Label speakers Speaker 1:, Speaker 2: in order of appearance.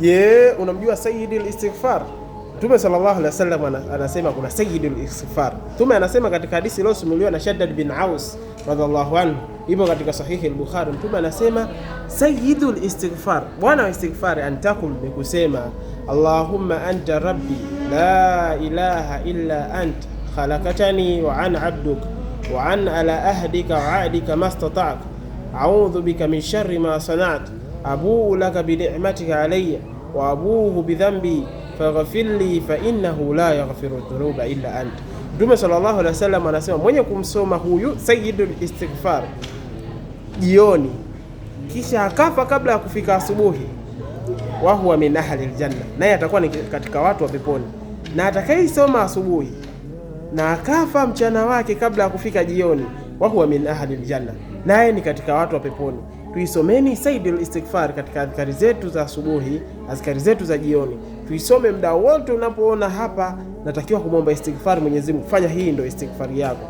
Speaker 1: Je, unamjua sayyidul istighfar? Mtume sallallahu alaihi wasallam anasema kuna sayyidul istighfar. Mtume anasema katika hadithi iliyosimuliwa na Shaddad bin Aus radhiallahu anhu, ipo katika sahihi al-Bukhari. Mtume anasema sayyidul istighfar, bwana wa istighfar, antakul, ni kusema Allahumma anta rabbi la ilaha illa ant khalaqtani wa ana abduk wa ana ala ahdika wa ahdika mastata'tu a'udhu bika min sharri ma sana'tu abuu laka bini'matika alayya wa abuhu bidhanbi faghfir li fa innahu la yaghfiru dhunuba illa anta. Mtume sallallahu alaihi wasallam anasema mwenye kumsoma huyu sayyidul istighfar jioni kisha akafa kabla ya kufika asubuhi, wa huwa min ahli aljanna, naye atakuwa ni katika watu wa peponi. Na atakayeisoma asubuhi na akafa mchana wake kabla ya kufika jioni, wa huwa min ahli aljanna, naye ni katika watu wa peponi. Tuisomeni sayyidul istighfar katika adhkari zetu za asubuhi, adhkari zetu za jioni, tuisome muda wote. Unapoona hapa natakiwa kumwomba istighfar Mwenyezi Mungu, fanya hii ndio istighfari yako.